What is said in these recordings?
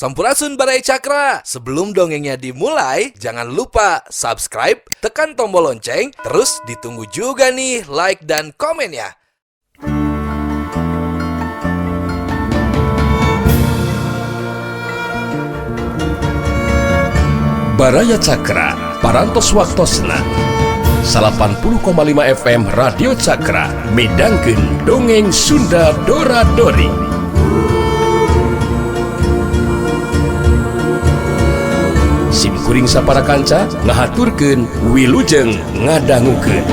Sampurasun Baraya Cakra. Sebelum dongengnya dimulai, jangan lupa subscribe, tekan tombol lonceng, terus ditunggu juga nih like dan komennya. Baraya Cakra, Parantos Waktosna 80,5 FM Radio Cakra midangkeun dongeng Sunda Dora Dori. Sim kuring sapara kanca ngahaturkeun wilujeng ngadangukeun.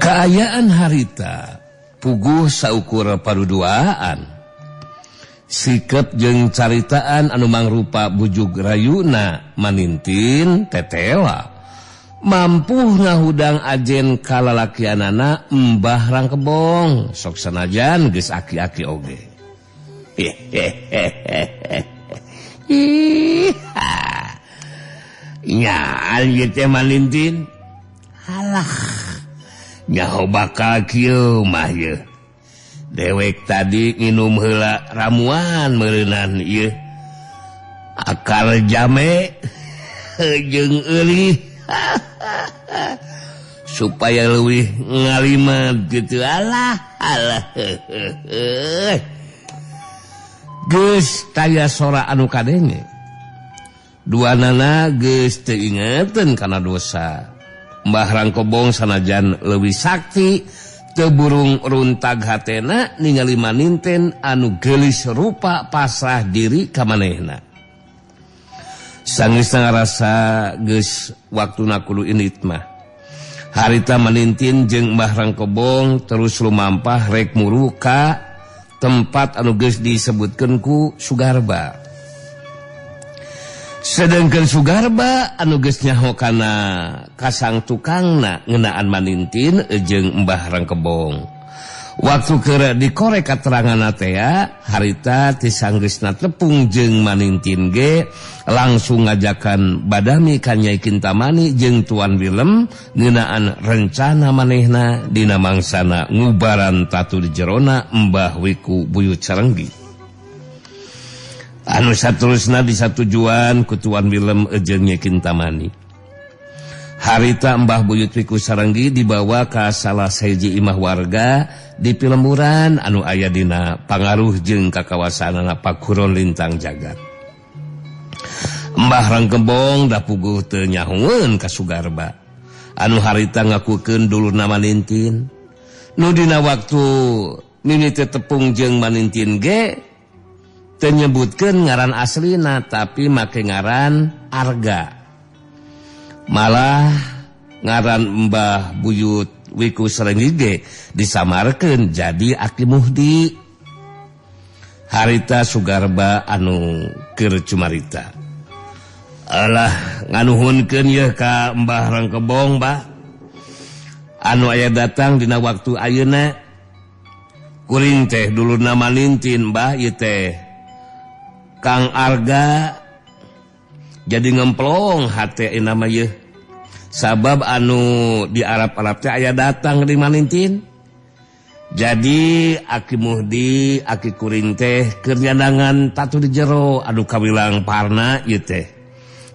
Kaayaan harita puguh saukur paduduaan. Sikep jeung caritaan anu mangrupa bujuk rayuna manintin tetela. Mampu ngahudang ajen kalalakianana Mbah Rangkebong sok sanajan geus aki-aki oge. Nya ieu teh manintin. Halah. Nyaho bakal kieu mah ieu. Dewek tadi nginum heula ramuan meureunan ieu. Akal jame jeung eulih supaya leuwih ngalimat kitu. Alah alah. Geus taya sora anu kadenge. Duanana geus teu ingeteun kana dosa. Mbah Rangkebong sanajan leuwih sakti teu burung runtag hatena ningali maninten anu geulis rupa pasrah diri ka manehna. Sanggeus ngarasa geus waktuna kudu indit mah. Harita manintin jeung Mbah Rangkebong terus lumampah rek muru ka tempat anu geus disebutkeun ku Sugarba. Sedangkan Sugarba anu geus nyaho kana kasang tukangna ngeunaan manintin jeung Mbah Rangkebong. Waktu keur dikorek kateranganna teh harita ti sanggeusna tepung jeung manintin ge langsung ngajakan badami ka Nyai Kintamani jeung Tuan Willem ngeunaan rencana manehna dina mangsana ngubaran tatu di jerona Mbah Wiku Buyut Sarenggi. Anu saterusna disatujuan ku Tuan Willem jeung Nyai Kintamani. Harita Mbah Buyut Wiku Sarenggi dibawa ka salah sahiji imah warga di Pilemburan anu aya dina pangaruh jeung kakawasanana Pakuron Lintang Jagat. Mbah Rangkebong da puguh teu nyahoeun ka Sugarba. Anu harita ngakukeun dulurna manintin. Nu dina waktu mimiti tepung jeung manintin ge teu nyebutkeun ngaran aslina tapi make ngaran Arga. Malah ngaran Mbah Buyut Wiku Sarenggi ge disamarkeun jadi Aki Muhdi. Harita Sugarba anu keur cumarita. Alah nganuhunkeun yeuh ka Mbah Rangkebong bah. Anu aya datang dina waktu ayeuna. Kuring teh dulurna manintin bah ieu teh. Kang Arga jadi ngemplong hate nama yeuh. Sabab anu di Arab-Arab teh aya datang di manintin. Jadi Aki Muhdi, Aki kuring teh keur nyandangan tatu di jero anu kawilang parna ieu teh.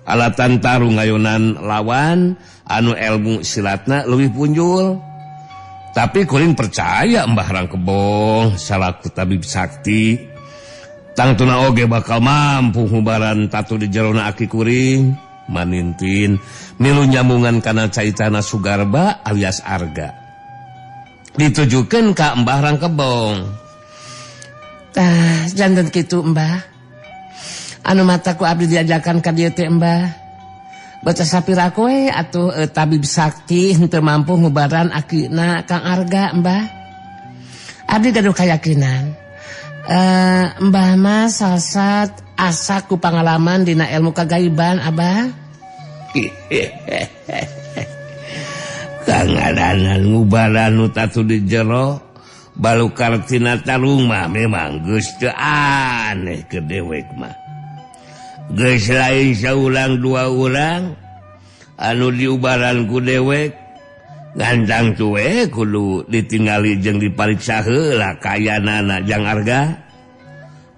Alatan tarung ngayonan lawan anu ilmu silatna leuwih punjul. Tapi kuring percaya Mbah Rangkebong salaku tabib sakti. Tangtuna oge bakal mampu ngubaran tatu di jerona aki kuring. Manintin milu nyambungan kana caitana Sugarba alias Arga. Ditujukeun ka Mbah Rangkebong. Tah, janten kitu Mbah. Anu mataku abdi diajakan ka dieu teh Mbah. Baca sapira koe atuh tabib sakti henteu mampu ngubaran akina Kang Arga Mbah. Abdi gaduh kayakinan. Mbah mah salsat asa ku pangalaman dina ilmu kagaiban Abah. Kangaranan ngubaran nu tatu di jero balukar tina tarung mah memang geus teu aneh ke dewek mah. Geus lain saulang dua urang anu diubaran ku dewek gantang tuwe kudu ditingali jeung dipariksa heula kayanana Jang Arga.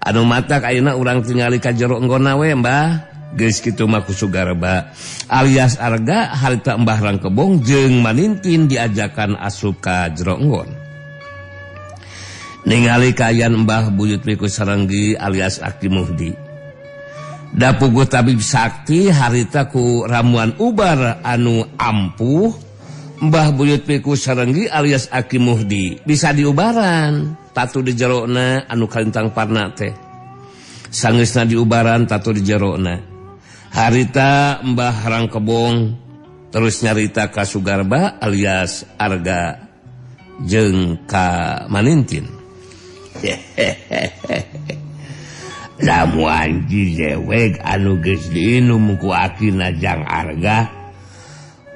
Anu matak ayeuna urang tingali ka jero enggonna we Mbah. Geus kitu mah ku Sugarba alias Arga harita Mbah Rangkebong jeung Manintin diajakan asup ka jero enggon. Ningali kaayaan Mbah Buyut Wiku Sarenggi alias Aki Muhdi. Dapuguh tabib sakti harita ku ramuan ubar anu ampuh Mbah Buyut Wiku Sarenggi alias Aki Muhdi bisa diubaran tatu di jerona anu kalintang parna teh. Sangeusna diubaran tatu di jerona. Harita Mbah Rangkebong terus nyarita ka Sugarba alias Arga jeung ka Manintin. Ramuan dewek anu geus diinum ku akina Jang Arga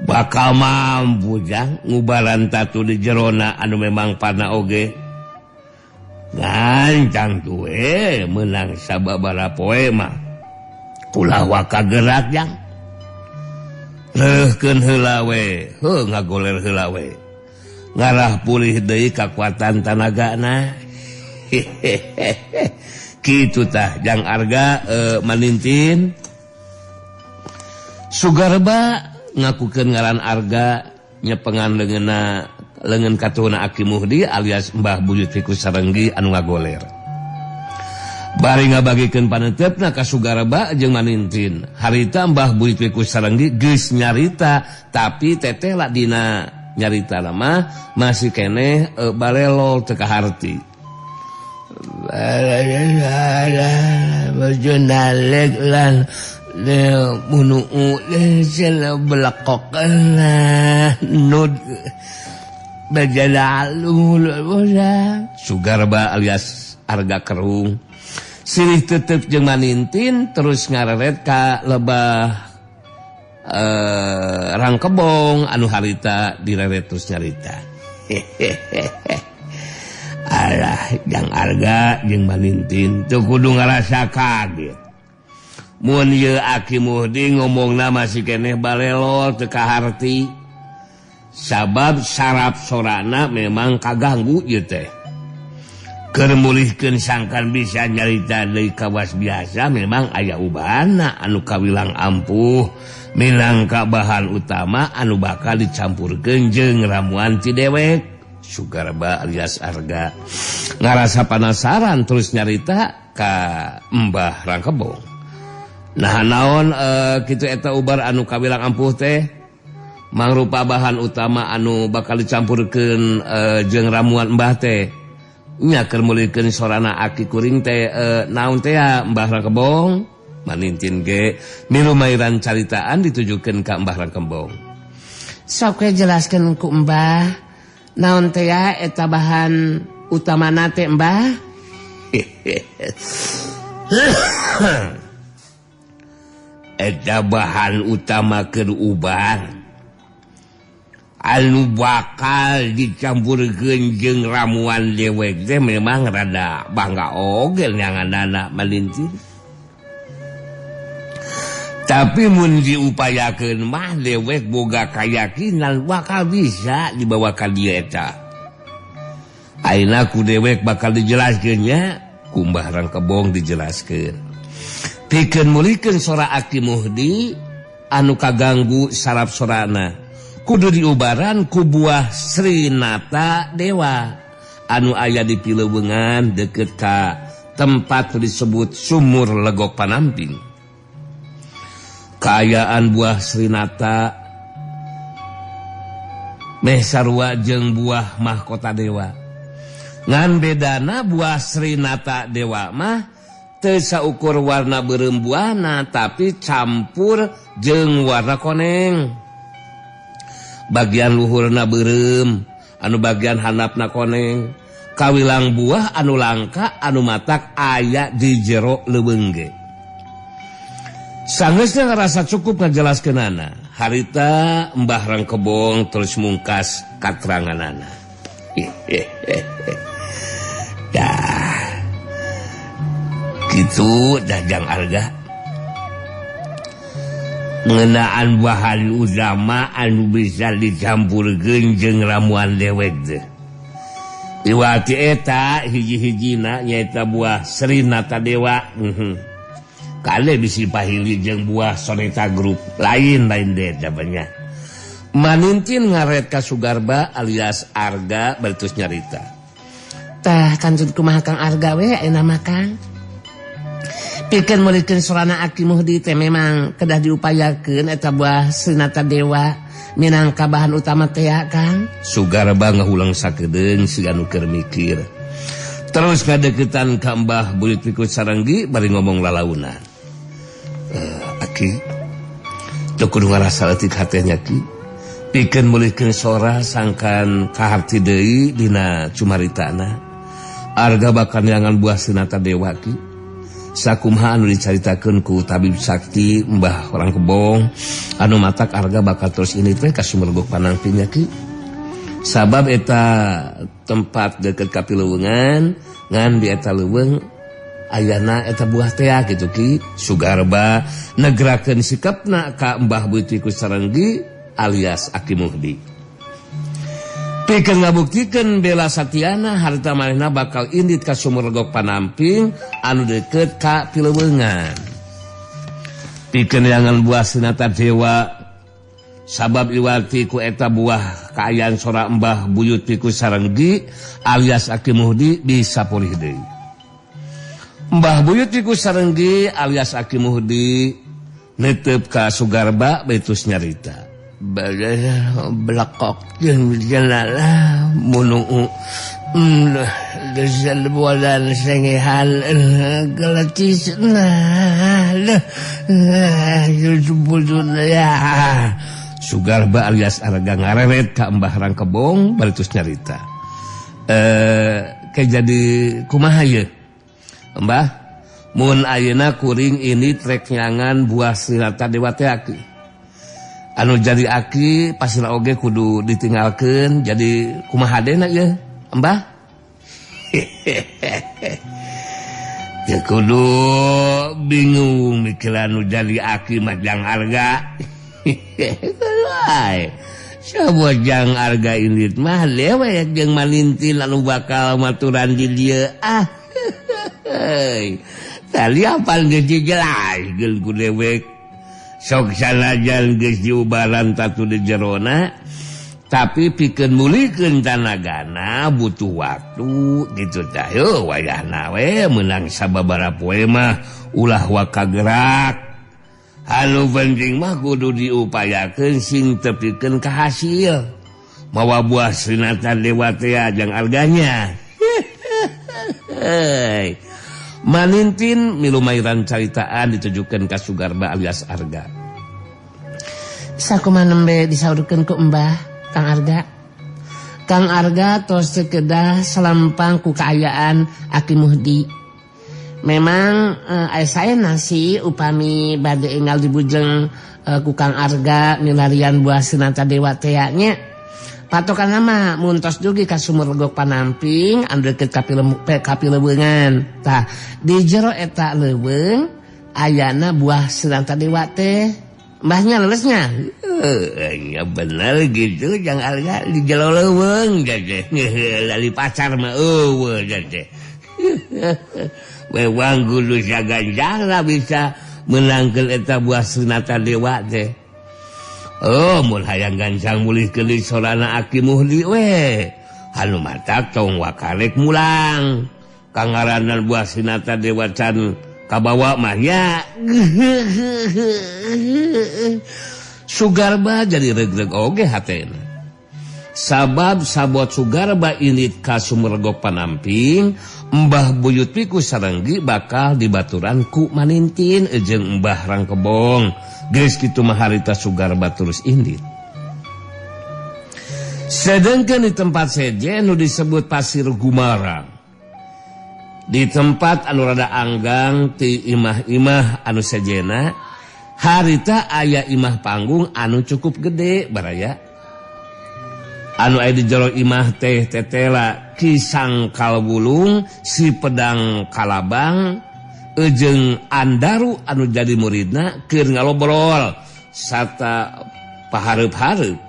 bakal mampu jang ngubaran tatu di jerona anu memang parna oge. Gancang tuwe menang sababaraha poe mah ulah waka gerak jang. Reuhkeun heula we, heuh ngagoler heula we. Ngarah pulih deui kakuatan tanagana. Kitu tah Jang Arga Manintin. Sugarba ngakukeun ngaran Arga nyepengan leungeunna leungeun katuhuna Aki Muhdi alias Mbah Buyut Wiku Sarenggi anu ngagoler. Bari ngabagikeun paneutepna ka Sugarba jeung Manintin. Harita Mbah Buyut Wiku Sarenggi geus nyarita tapi teteh lah dina nyarita mah masih keneh balelol teu kaharti. Sugarba alias Arga kerung silih tetep jeung Manintin terus ngareret ka lebah Rangkebong anu harita direret terus nyarita. Alah Jang Arga jeung Manintin teu kudu ngarasa kaget. Mun ieu Aki Muhdi ngomongna masih keneh balelol teu kaharti. Sabab saraf sorana memang kaganggu ieu teh. Keur mulihkeun sangkan bisa nyarita deui kawas biasa memang aya ubahana anu kawilang ampuh minangka bahan utama anu bakal dicampurkeun jeung ramuan ti dewek. Sugarba alias Arga ngarasa penasaran terus nyarita ka Mbah Rangkebong. Nah naon kitu eta ubar anu kawilang ampuh teh mangrupa bahan utama anu bakal dicampurkeun jeung ramuan Mbah teh. Nya keur mulihkeun sorana aki kuring teh naon teh ya Mbah Rangkebong? Manintin ge milu mairan caritaan ditujukeun ka Mbah Rangkebong. Sok we jelaskeun ku Mbah. Naon teh ya eta bahan utamana teh Mbah? Eta bahan utama keur ubar anu bakal dicampurkeun jeung ramuan dewek teh memang rada bangga oge nyanganana Manintin. Tapi mun diupayakeun mah dewek boga kayakinan bakal bisa dibawa ka dieu eta. Ayeuna ku dewek bakal dijelaskeun nya, ku Mbah Rangkebong dijelaskeun. Pikeun mulihkeun sora Aki Muhdi anu kaganggu saraf sorana. Kudu diubaran ku buah Srinata Dewa anu aya di Pilewengan deukeut ka tempat disebut Sumur Legok Panamping. Kaayaan buah Srinata meh sarua jeung buah mahkota dewa. Ngan bedana buah Srinata Dewa mah teu saukur warna beureum buahna tapi campur jeung warna koneng. Bagian luhurna beureum, anu bagian handapna koneng. Kawilang buah anu langka anu matak aya di jero leuweung ge. Sangeusna ngarasa cukup ngajelaskeunana. Harita Mbah Rangkebong terus mungkas kateranganana. Dah. Kitu dajang Arga. Ngeunaan bahan utama anu bisa dicampurkeun jeung ramuan dewek teh. Iwati eta hiji-hijina nyaeta buah Srinata Dewa. Kale bisi pahili jeung buah Soneta Group lain-lain deh banyak. Manintin ngaret ka Sugarba alias Arga bari nyarita. Tah kanjut kumaha Kang Arga we ayeuna mah Kang. Pikeun meulikeun sorana Aki Muhdi teh memang kedah diupayakeun eta buah Srinata Dewa minangka bahan utama teh Kang. Sugarba ngahulang sakedeung siga nu keur mikir. Terus ngadeukeutan ka Mbah Buyut Pikut Sarenggi bari ngomong lalaunan. Aki teu kudu ngarasa leutik hatena ki. Pikeun meulikeun sora sangkan kaharti deui dina cumaritana. Arga bakal neangan buah Srinata Dewa ki. Sakumaha anu dicaritakeun ku tabib sakti Mbah Rangkebong anu matak Arga bakal terus ini teh ka Sumur Legok Panangpingnya ki. Sabab eta tempat deket ka pileuweungan ngan di eta leuweung ayana eta buah tea kitu ki. Sugarba negrakeun sikapna ka Mbah Buyut Pikut Sarenggi alias Aki Muhdi. Pikeun ngabuktikeun bela satiana harta manehna bakal indit ka Sumur Legok Panamping anu deukeut ka pileuweungan. Pikeun neangan buah Srinata Dewa sabab iwati ku eta buah kaayaan sora Mbah Buyut Pikut Sarenggi alias Aki Muhdi bisa pulih deui. Mbah Buyut Pikut Sarenggi alias Aki Muhdi netep ka Sugarba bari nyarita. Belakok jeung jalalah munu desal bualan sengehan geletis nah ya. Sugarba alias Arga ngareret ka Mbah Rangkebong bari terus nyarita. Ke jadi kumaha ye Mbah mun ayeuna kuring ini trek nyangan buah Srinata Dewa teh aki. Anu jadi aki pasina oge kudu ditinggalkeun jadi kumaha dena ye Mbah. Teu kudu bingung mikiran nu jadi aki mah jang Arga. Sabot jang Arga indit mah dewek jeung malintin anu bakal maturan di dieu ah. Tali apal geus dijelaskeun ku dewek. Sok sanajan geus diubaran tatu di jerona tapi pikeun mulikeun tanagana butuh waktu gitu tah. Heuh wayahna we meunang sababaraha poe mah ulah waka gerak. Anu penting mah kudu diupayakeun sing tepikeun ka hasil. Mawa buah Srinata Dewa teh jeung Arganya. Manintin milumairan caritaan ditujukan ka Sugarba alias Arga. Sakumaha nembe disaurkeun ku Mbah Kang Arga. Kang Arga tos teu kedah salampang ku kaayaan Aki Muhdi. Memang saena sih upami bade enggal dibujeng ku Kang Arga milarian buah Srinata Dewa teh nya. Patokan mah mun tos dugi ka Sumur Legok Panamping anu deukeut ka pileuweungan. Tah di jero eta leuweung ayana buah Srinata Dewa teh. Mbahnya lelesnya. Ya bener gitu jang Arga di jero leuweung teh. Lali pacar mah eueuh teh. Wewang kudu saganjang lah bisa menangkeun eta buah Srinata Dewa teh. Oh, mun hayang gancang mulih keuli sorana Aki Muhdi we. Anu matak tong wakarek mulang. Kangaranan buah Srinata Dewa can kabawa mah nya. Sugarba jadi regreg oge hatena. Sabab sabot Sugarba indit ka Sumur Legok Panamping, Mbah Buyut Piku Sarenggi bakal dibaturan ku Manintin jeung Mbah Rangkebong. Geus kitu mah harita Sugarba terus indit. Sedengkeun di tempat sejen nu disebut Pasir Gumarang. Di tempat anu rada anggang ti imah-imah anu sejena, harita aya imah panggung anu cukup gede baraya. Anu aya di jero imah teh tetela Ki Sangkal Wulung, si Pedang Kalabang, jeung Andaru anu jadi muridna keur ngalobrol sarta pahareup-hareup.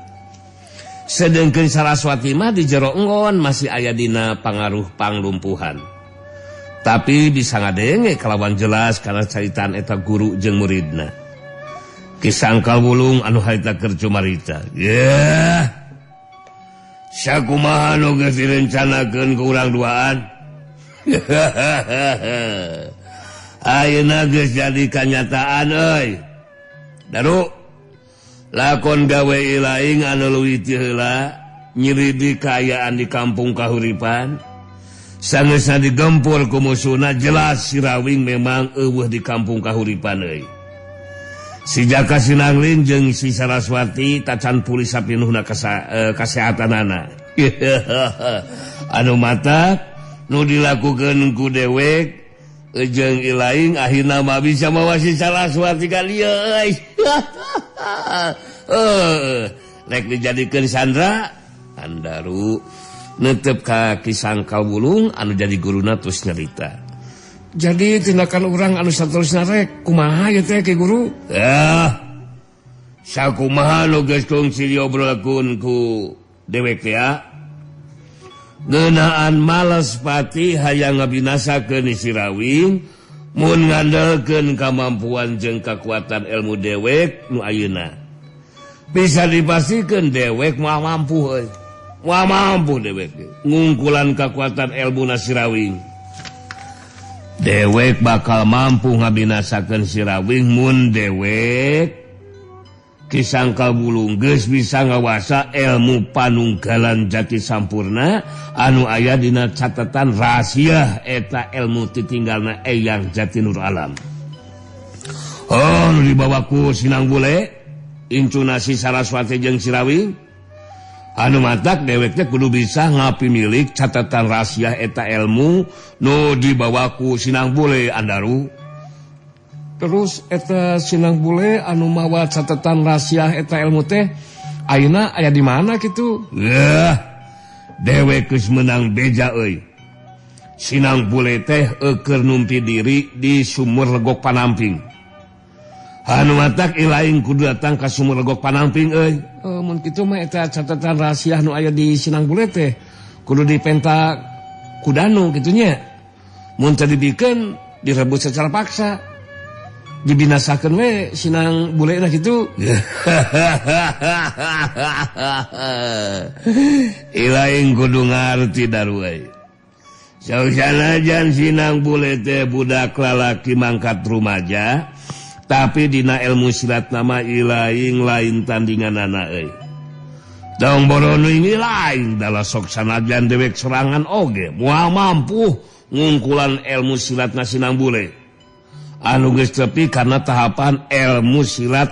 Sedengkeun Saraswati mah di jero enggon masih aya dina pangaruh panglumpuhan. Tapi bisa ngadenge kalawan jelas karena caritaan eta guru jeung muridna. Ki Sangkal Wulung anu harita keur cumarita. Yeah. Sakumaha nu geus direncanakeun ku urang duaan. Ayeuna geus jadi kanyataan euy. Daru lakon gawe ilaing anu leuwih ti heula nyiridi kaayaan di kampung Kahuripan. Sangeusna digempur ku musuhna jelas si Rawing memang eueuh di kampung Kahuripan euy. Si Jaka Sinangling jeung si Saraswati tacan pulih sapinuhna kasehatanana. Anu mata nu dilakukeun ku dewek jeung ilaing akhirna mah bisa mawa si Saraswati ka dieu euy. Rek dijadikeun sandra Andaru netep ka Ki Sangkal Wulung anu jadi guruna terus nyarita. Jadi tindakan urang anu saterusna rek kumaha ieu teh Ki Guru? Ya. Sakumaha nu geus kungsi diobrolkeun ku dewek teh ya. Ngeunaan males pati hayang ngabinasakeun si Rawing mun ngandelkeun kamampuan jeung kakuatan ilmu dewek nu ayeuna. Bisa dipastikeun dewek moal mampu euy. Moal mampu dewek ngungkulan kakuatan ilmu na si Rawing. Dewek bakal mampu ngabinasakeun si Rawing mun dewek Ki Sangkal Wulung geus bisa ngawasa ilmu panunggalan jati sampurna anu aya dina catatan rahasia eta ilmu titinggalna Eyang Jati Nur Alam. Oh, nu dibawa ku Sinang Bule incuna si Saraswati jeung si Rawing. Anu matak deweknya kudu bisa ngapimilik catatan rahasia eta ilmu nu dibawa ku Sinang Bule Andaru. Terus eta Sinang Bule anu mawa catatan rahasia eta ilmu teh ayeuna aya di mana kitu? Yeuh, dewek geus meunang beja euy. Sinang Bule teh eueur numpi diri di Sumur Legok Panamping. Anu matak ilaing kudu datang ka Sumur Legok Panamping euy. Mun kitu mah eta catatan rahasia nu aya di Sinang Bule teh kudu dipenta ku Danu kitu nya. Mun teu dibikeun direbut secara paksa. Dibinasakeun we Sinang Bule na kitu. Ilaing kudu ngarti daru euy. Sausanajan Sinang Bule teh budak lalaki mangkat rumaja, tapi dina ilmu silat nama ilaing lain tandinganana euy. Dong borono ini lain dalah sok sanajan dewek serangan oge moal mampu ngungkulan ilmu silat na Sinang Bule. Anu geus tepi karena tahapan ilmu silat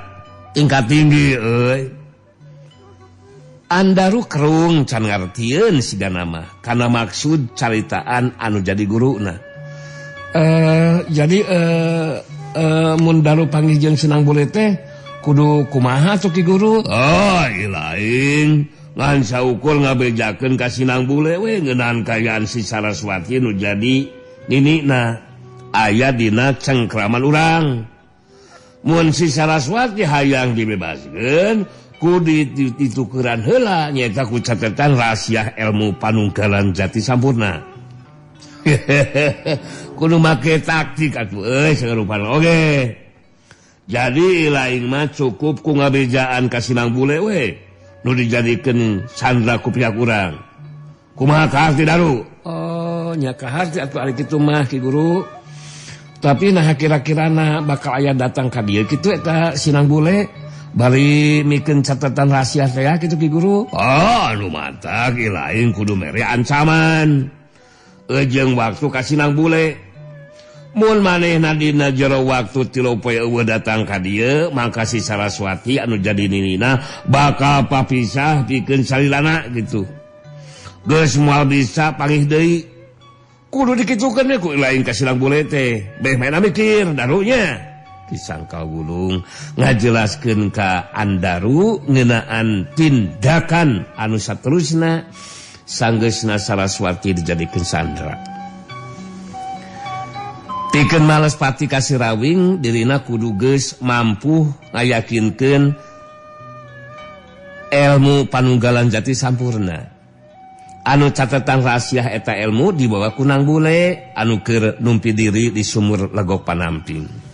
tingkat tinggi euy. Andaru kerung can ngartieun sigana mah kana maksud caritaan anu jadi guruna. Jadi mun daru panggih jeung Sinang Bule teh kudu kumaha tuh Ki Guru? Oh, ilaing ngan saukur ngabejakeun ka Sinang Bule we ngeunaan kaayaan si Saraswati nu jadi ninina aya dina cengkraman urang. Mun si Saraswati hayang dibebaskeun kudu ditukeran heula nyaeta ku catatan rahasia ilmu panunggalan jati sampurna. Kudu make taktik atuh euy sarupan oge. Jadi lain mah cukup ku ngabejaan ka Sinang Bule we nu dijadikeun sandra ku pihak urang. Kumaha kaharti Daru? Oh, nya kaharti atuh ari kitu mah Ki Guru. Tapi nah kira-kirana bakal aya datang ka dieu kitu eta Sinang Bule Bari mikeun catatan rahasia teh kitu Ki Guru. Oh, anu matak lain kudu mere ancaman. Ejeng waktu ka Sinang Bule. Mun manehna dina jero waktu 3 poe eueuh datang ka dieu, mangka si Saraswati anu jadi ninina bakal papisah pikeun salilana gitu. Geus moal bisa panggih deui. Kudu dikitukeun we ku lain ka Sinang Bule teh. Beh maena mikir darunya. Ki Sangkal Wulung ngajelaskeun ka Andaru ngeunaan tindakan anu saterusna sanggeusna Saraswati dijadikeun sandra. Pikeun males pati ka si Rawing dirina kudu geus mampu ngayakinkeun ilmu panunggalan jati sampurna. Anu catatan rahasia eta ilmu dibawa ku Nang Bule anu keur numpi diri di sumur Legok Panamping.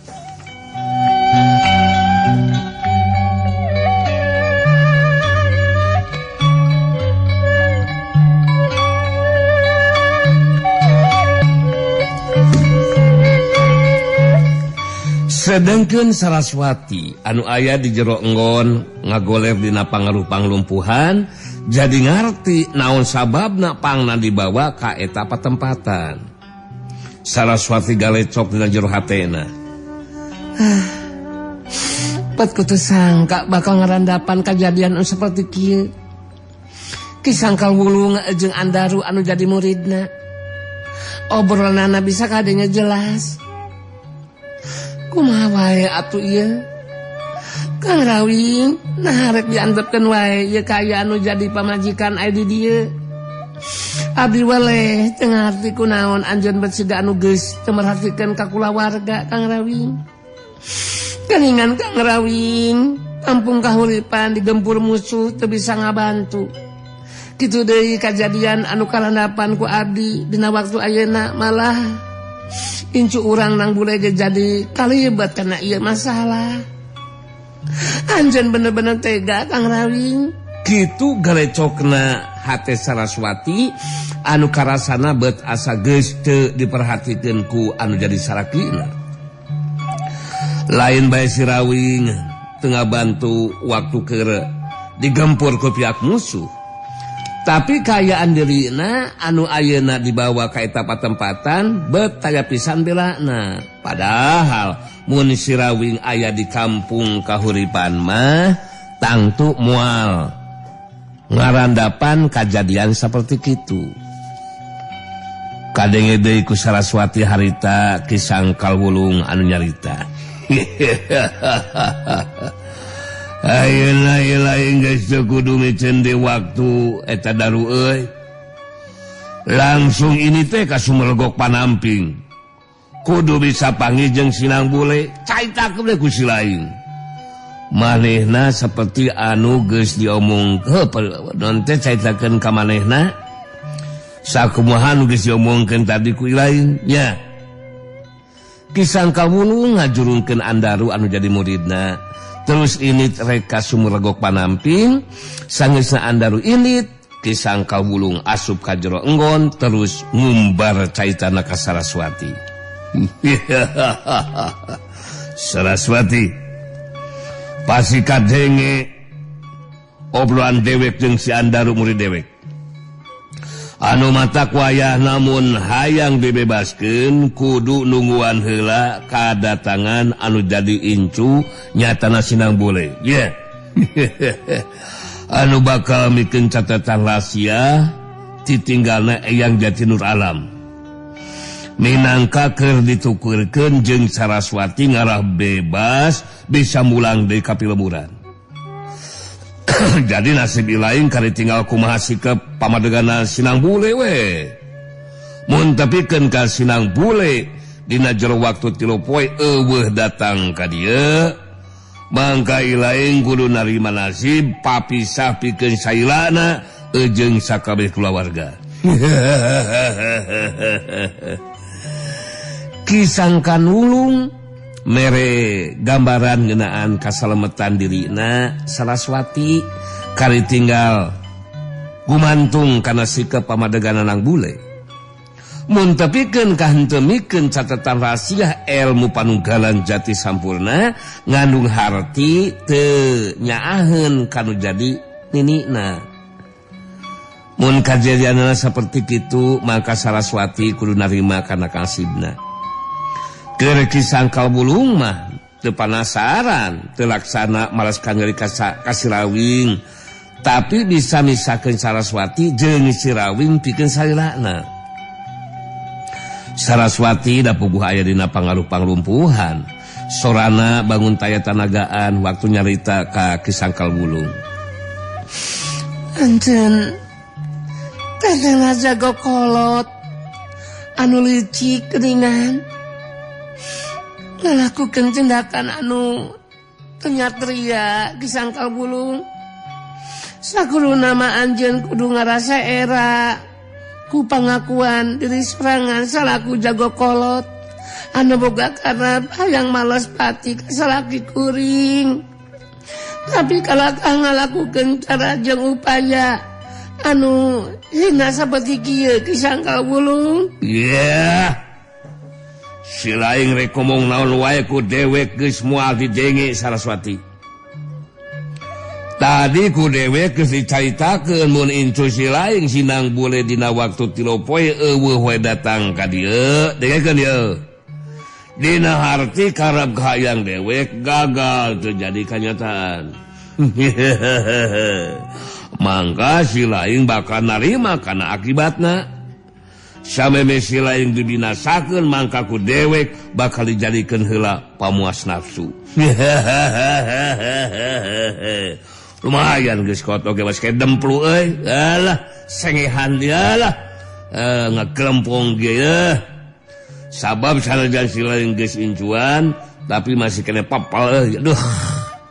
Sedengkeun Saraswati anu aya di jero enggon ngagoler dina pangaruh panglumpuhan jadi ngarti naon sababna pangna dibawa ka eta patempatan. Saraswati galecok dina jero hatena. Pat kutu sangka bakal ngarandapan kejadian anu seperti kieu. Ki Sangkal Wulung jeung Andaru anu jadi muridna. Obrolanana bisa kadenya jelas. Kumaha wae atuh ieu? Kang Rawing nah rek diantepkeun wae ieu kaya anu jadi pamajikan aya di dieu. Abdi weleh teu ngarti kunaon anjeun bet siga anu geus teu merhatikeun ka kulawarga Kang Rawing. Keningan Kang Rawing, kampung kahuripan digempur musuh teu bisa ngabantu. Kitu deui kajadian anu kalandapan ku abdi dina waktu ayeuna malah incu urang Nang Bule ge jadi kalibat kana ieu masalah. Anjeun bener-bener tega Kang Rawing. Kitu galecokna hate Saraswati anu karasana bet asa geus teu diperhatikeun ku anu jadi sarakina. Lain bae si Rawing teu ngabantu waktu keur digempur ku pihak musuh. Tapi kaayaan dirina anu ayeuna dibawa ka eta patempatan bet taya pisan belana. Padahal mun si Rawing aya di kampung kahuripan mah tangtu moal ngarandapan kajadian saperti kitu. Kadenge deui ku Saraswati harita Ki Sangkal Wulung anu nyarita. Ayeuna lain geus teu kudu miceun di waktu eta daru euy. Langsung ini teh ka Sumur Legok Panamping. Kudu bisa panggih jeung Sinang Bule, caitakeun we ku si lain. Manehna seperti anu geus diomongkeun, non teh caitakeun ka manehna. Sakumaha nu geus diomongkeun tadi ku lain nya. Ki Sangkal Wulung ngajurungkeun Andaru anu jadi muridna. Terus ini reka Sumur Legok Panamping, sangeusna Andaru init, Ki Sangkal Wulung asup ka jero enggon terus ngumbar caitana ka Saraswati. Saraswati pasti kadenge obrolan dewek jeung si Andaru murid dewek. Anu matak wayah namun hayang dibebaskeun kudu nungguan heula kadatangan anu jadi incu nyatana Sinang Bule. Yeah. Anu bakal mikeun catatan rahasia titinggalna Eyang Jati Nur Alam. Minangka keur ditukurkeun jeung Saraswati ngarah bebas bisa mulang deui ka pilemuran. Jadi nasib lain kari tinggal kumaha sikep pamadegana Sinang Bule we. Mun tepikeun ka Sinang Bule dina jero waktu 3 poe eueuh datang ka dieu, mangka ilaing kudu narima nasib papisah pikeun sailana jeung sakabeh kulawarga. Ki Sangkal Wulung mere gambaran ngeunaan kasalametan dirina Saraswati kari tinggal gumantung kana sikep pamadegana Nang Bule. Mun tepikeun ka henteu mikeun catatan rahasia ilmu panunggalan jati sampurna ngandung harti teu nyaaheun kanu jadi ninina. Mun kajadianna saperti kitu maka Saraswati kudu narima kana kasibna. Keur Ki Sangkal Bulung mah teu panasaran, teu laksana malas kanyeri ka Sirawing, tapi bisa misakeun Saraswati jeung Sirawing pikeun salilana. Saraswati da puguh aya dina pangaruh panglumpuhan. Sorana bangun taya tanagaan waktu nyarita ka Ki Sangkal Bulung. Anjeun teh jago kolot anu licik ringan ngalakukeun tindakan anu teu nyatria Ki Sangkal Bulung. Sakuruna mah anjeun kudu ngarasa era ku pangakuan diri serangan salaku jago kolot anu boga karep hayang males pati ka salaki kuring. Tapi kalakah ngalakukeun cara jeung upaya anu hina saperti kieu Ki Sangkal Bulung. Yeah. Si laing rek ngomong naon wae ku dewek geus moal didenge Saraswati. Tadi ku dewek geus dicaritakeun mun incu si laing sinang bule dina waktu 3 poe eueuh we datang ka dieu. Dengekeun ieu. Dina harti karep hayang dewek gagal terjadi kanyataan. Mangka si laing bakal narima kana akibatna. Sameme si laing dibinasakeun mangka ku dewek bakal dijadikeun heula pamuas nafsu. Lumayan geus kotok ge geus demplu euy. Alah, sengehan dia lah. Ngakelempong ge yeuh. Sabab sanajan si laing geus incuan tapi masih kena papal euy. Aduh.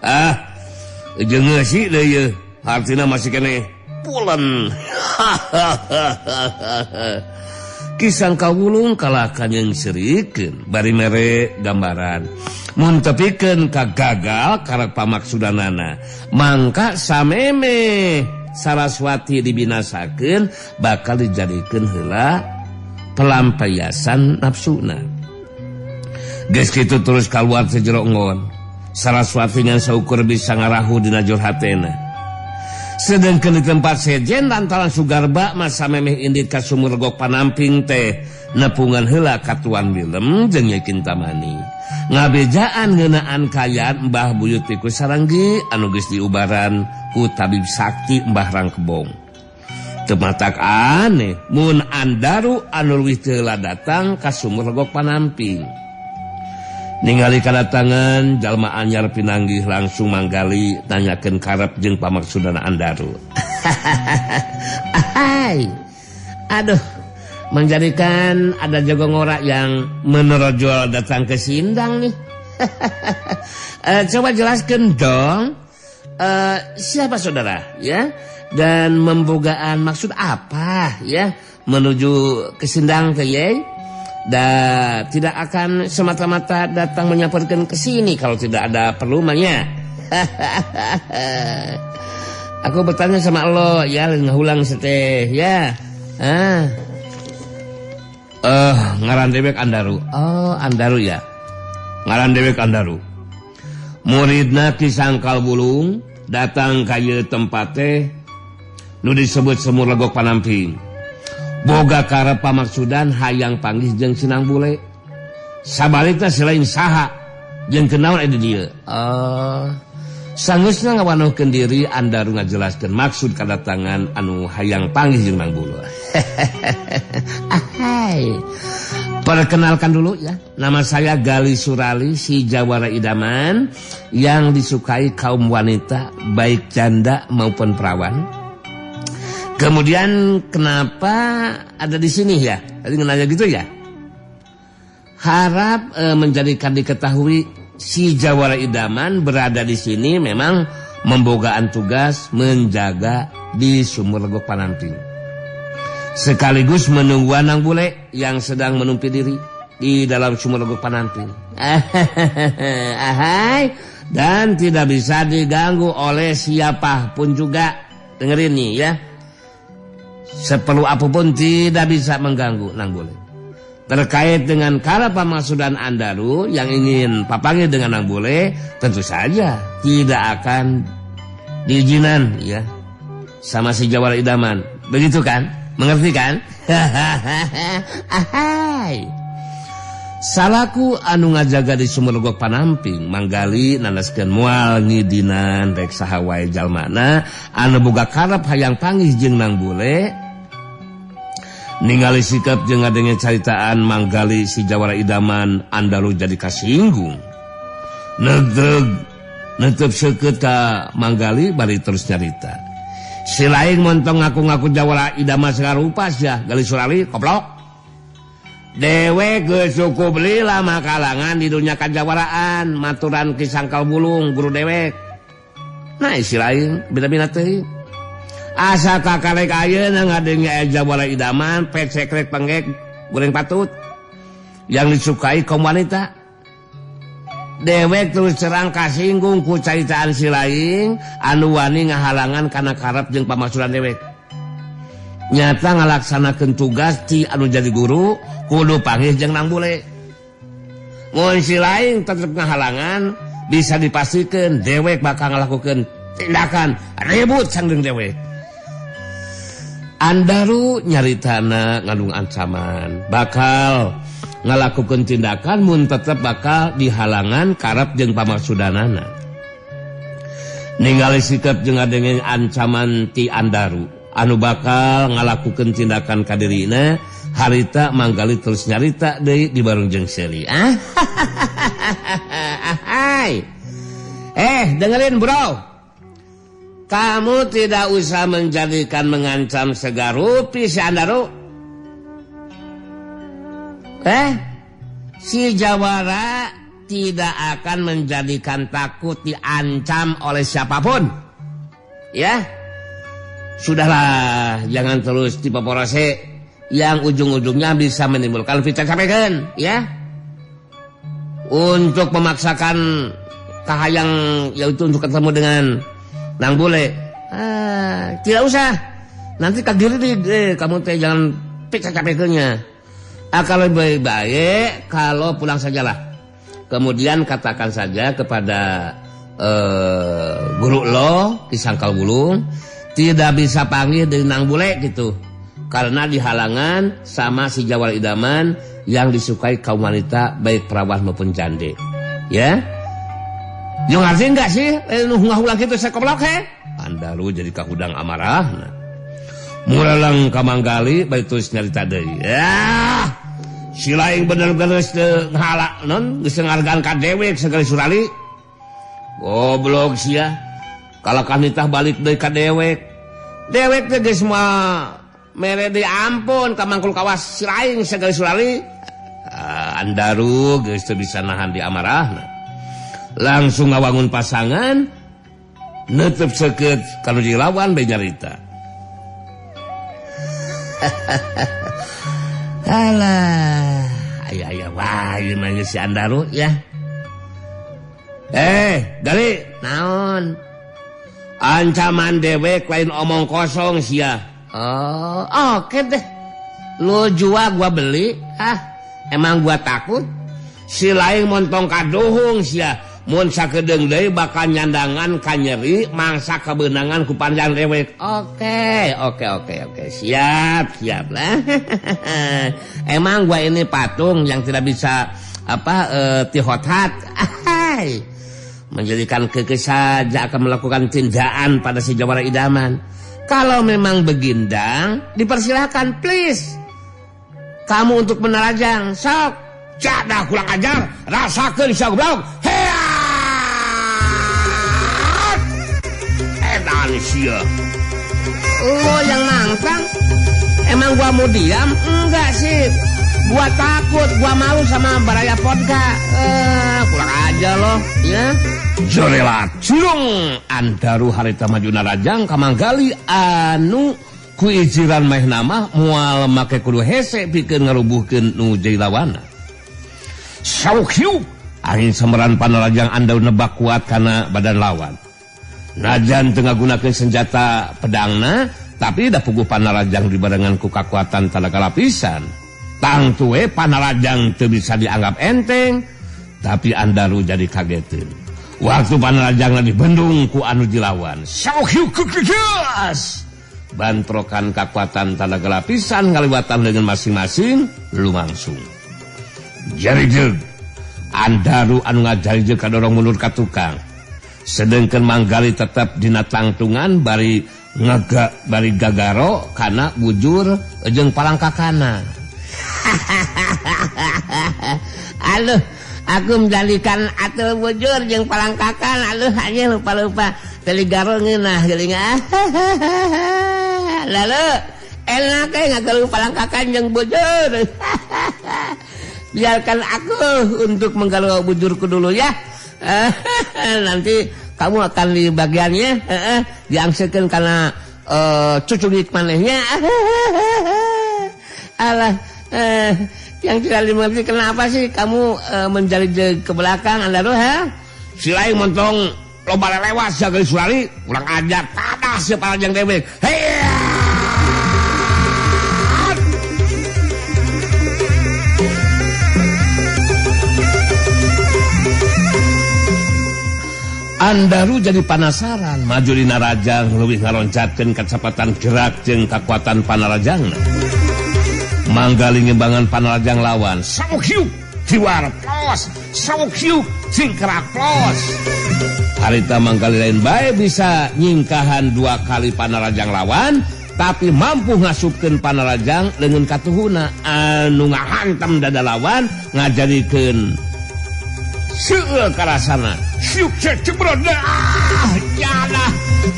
Ah. Jeung ngeusi deui yeuh. Artina masih kena pulen. Ki Sangkal Bulung kalakan yang serikeun bari mere gambaran. Mun tepikeun ka gagal karek pamaksudanana, mangka sameme Saraswati dibinasakeun bakal dijadikeun heula pelampiasan nafsuna. Geus kitu terus kaluar teh jero ngon. Saraswati ngan saukur bisa ngarahu dina jur hatena. Sedangkan di tempat sejen lantaran Sugarba masa memeh indit ka sumur legok panamping teh nepungan heula ka Tuan Wilem jeung Nyi Kintamani. Ngabejaan ngeunaan kayaan Mbah Buyut Tikus Saranggi anu geus diubaran ku tabib sakti Mbah Rangkebong. Teu matak aneh mun Andaru anu leuwih teu heula datang ka sumur legok panamping. Ningali kadatangan jalma anyar pinanggih langsung manggali nanyakeun karep jeung pamaksudana Andaru. Ahai. Aduh, menjadikan ada jago ngorak yang menerojol datang ke Sindang nih. Coba jelaskan dong, siapa saudara ya, dan membogaan maksud apa ya menuju ke Sindang ke ye? Dan tidak akan semata-mata datang menyampaikan ke sini kalau tidak ada perluannya. Aku bertanya sama lo ya, ngulang seteh ya. Ah. Ngaran dewek Andaru. Oh, Andaru ya. Ngaran dewek Andaru. Muridna Ki Sangkal Bulung datang ka ieu tempat teh nu disebut Sumur Legok Panamping. Boga karep pamaksudan hayang panggih jeung Sinang Bule. Sabalikna si lain saha jeung kenaon aya di dieu. Sanggeusna ngawanohkeun diri Andaru ngajelaskeun maksud kadatangan anu hayang panggih jeung Nang Bule. Ahai. Perkenalkan dulu ya, nama saya Gali Surali, si Jawara Idaman yang disukai kaum wanita baik janda maupun perawan. Kemudian kenapa ada di sini ya? Tadi nanya gitu ya. Harap menjadikan diketahui si Jawara Idaman berada di sini memang membogaan tugas menjaga di Sumur Legok Panamping. Sekaligus menunggu Anang Bule yang sedang menumpi diri di dalam Sumur Legok Panamping. Ahai, dan tidak bisa diganggu oleh siapapun juga. Dengerin nih ya. Seperlu apapun tidak bisa mengganggu Nang Bule. Terkait dengan kala pamasudan Andaru yang ingin papanggih dengan Nang Bule, tentu saja tidak akan diizinan ya sama si Jawara Idaman. Begitu kan? Mengerti kan? Ahai. Salaku anu ngajaga di sumur legok panamping manggali nanaskeun moal ngidinan rek saha wae jalmana anu boga karep hayang panggih jeung Nang Bule. Ningali sikap jeung ngadenge caritaan manggali si Jawara Idaman Andaru jadi kasinggung. Negdreg netep seukeut ka manggali bari terus nyarita. Si lain montong ngaku-ngaku Jawara Idaman segala rupa sia gali surali koplok. Dewek geus cukup lila makalangan di dunia kajawaraan maturan Ki Sangkal Bulung guru dewek. Nah si lain beda-beda teuing. Asa kakarek ayeuna ngadenge aya Jawara Idaman pecekrek penggek goreng patut yang disukai kaum wanita. Dewek terus terang kasinggung ku caritaan si lain anu wani ngahalangan kana karep jeung pamasudan dewek. Nyata ngalaksanakeun tugas ti anu jadi guru kudu panggih jeung Nang Bule. Mun si lain tetep ngahalangan bisa dipastikan dewek bakal ngalakukeun tindakan ribut sangdeung dewek. Andaru nyaritana ngandung ancaman bakal ngalakukeun tindakan mun tetep bakal dihalangan karep jeung pamaksudanana. Ningali sikap jeung ngadenge ancaman ti Andaru anu bakal ngalakukeun tindakan ka dirina harita manggali terus nyarita deui di barung jeung seuri. Dengerin bro. Kamu tidak usah menjadikan mengancam segarupi si Andaru. Si Jawara tidak akan menjadikan takut diancam oleh siapapun. Ya. Sudahlah, jangan terus dipoporose yang ujung-ujungnya bisa menimbulkan fitnah sampaikan, ya. Untuk memaksakan kahayang yaitu untuk ketemu dengan Nang Bule. Tidak usah. Nanti kagiri kamu teh jangan pecah-capeknya. Kalau lebih baik kalau pulang sajalah. Kemudian katakan saja kepada guru lo Ki Sangkal Bulung tidak bisa panggil dari Nang Bule gitu. Karena dihalangan sama si Jawara Idaman yang disukai kaum wanita baik perawan maupun jande. Ya. Yo ngerti enggak sih? Nu ngahulang kitu sakoblok he? Andaru jadi kahudang amarahna. Muralang ka Manggali bari terus nyarita deui. Yah, si lain bener-bener geus teu ngahala non geus ngahargaan ka dewek sagali surali. Goblok sia. Kalakah nitah balik deui ka dewek. Dewek teh geus mah mere deui ampun ka mangkul kawas si lain sagali surali. Andaru geus teu bisa nahan di amarahna. Langsung ngawangun pasangan netep seukeut kanu dilawan bae nyarita. Alah, aya-aya wae mah si Andaru ya. Gali naon? Ancaman dewek lain omong kosong sia. Oh, oke deh. Lu jual gua beli. Ah, emang gua takut? Si lain montong kaduhung sia. Mun sakedeung deui bakal nyandangan ka nyeri mangsa kebenangan ku panjang dewek. Oke. Siap, siap lah. Emang gua ini patung yang tidak bisa tihothat. Menjadikan keke saja akan melakukan tindakan pada si Jawara Idaman. Kalau memang begindang, dipersilakan please. Kamu untuk menerajang, sok. Jadah kurang ajar, rasakeun sia goblok. Heat! Edan sia. Lo yang nangkang, emang gua mau diam? Enggak sih. Gua takut, gua malu sama Baraya Podka. Kurang aja loh, ya. Jorelat cilung Andaru harita maju narajang kamanggali anu ku ijiran meh nama moal make kudu hese pikeun ngarubuhkeun nu jadi lawana. Sauk hiup angin semeran panarajang Andaru nebak kuat kana badan lawan. Najan teu ngagunakeun senjata pedangna, tapi da puguh panarajang dibarengan ku kakuatan tanaga lapisan. Tangtu we Panarajang teu bisa dianggap enteng, tapi Andaru jadi kageteun. Waktu Panarajang dibendung ku anu dilawan. Bantrokan kakuatan tanaga lapisan ngaliwatan dengan masing-masing lumangsung. Jarijeg Andaru anu ngajarijeg kadorong mundur ka tukang. Sedengkeun Manggali tetap dina tangtungan bari ngagak bari gagaro kana bujur jeung palangkakana. Aduh, aku menjadikan atul bujur jeung palangkakan. Aduh, hanya lupa-lupa teli garo ngeunah geuning. Lalu enak eh ngagalu palangkakan jeung bujur. Biarkan aku untuk menggalu bujurku dulu ya. Nanti kamu akan di bagiannya diangsekeun karena cucungit manehnya. Alah, yang tidak dimengerti kenapa sih kamu menjadi ke belakang Andaru, ha? Si lain montong loba lelewas jaga sulari, urang ajar tadah si Panarajang dewek. Hei! Andaru jadi panasaran, maju dina rajang leuwih ngaloncatkeun kacepatan gerak jeung kakuatan Panarajangna. Manggali ngimbangan Panarajang lawan, sawuk hiuk diwar plos, sawuk hiuk cingkrak plos. Harita Manggali lain bae bisa nyingkahan dua kali Panarajang lawan, tapi mampu ngasupkeun Panarajang leungeun katuhuna anu ngahantam dada lawan ngajadikeun seueur karasana. Siuk cebrod ah jalah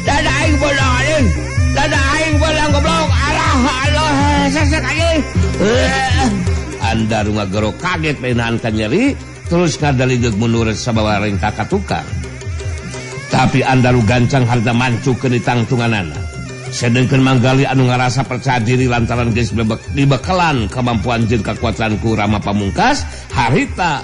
dada aing bolang aing, dada aing bolang goblok, alah alah sesek aing. Andaru ngagero kaget menahan ka nyeri terus ngadaligeg mundur sabawa rengka ka tukang. Tapi Andaru gancang harta mancukeun di tangtunganana. Sedengkeun Manggali anu ngarasa percaya diri lantaran geus dibekelan kemampuan jeung kakuatan ku Rama Pamungkas harita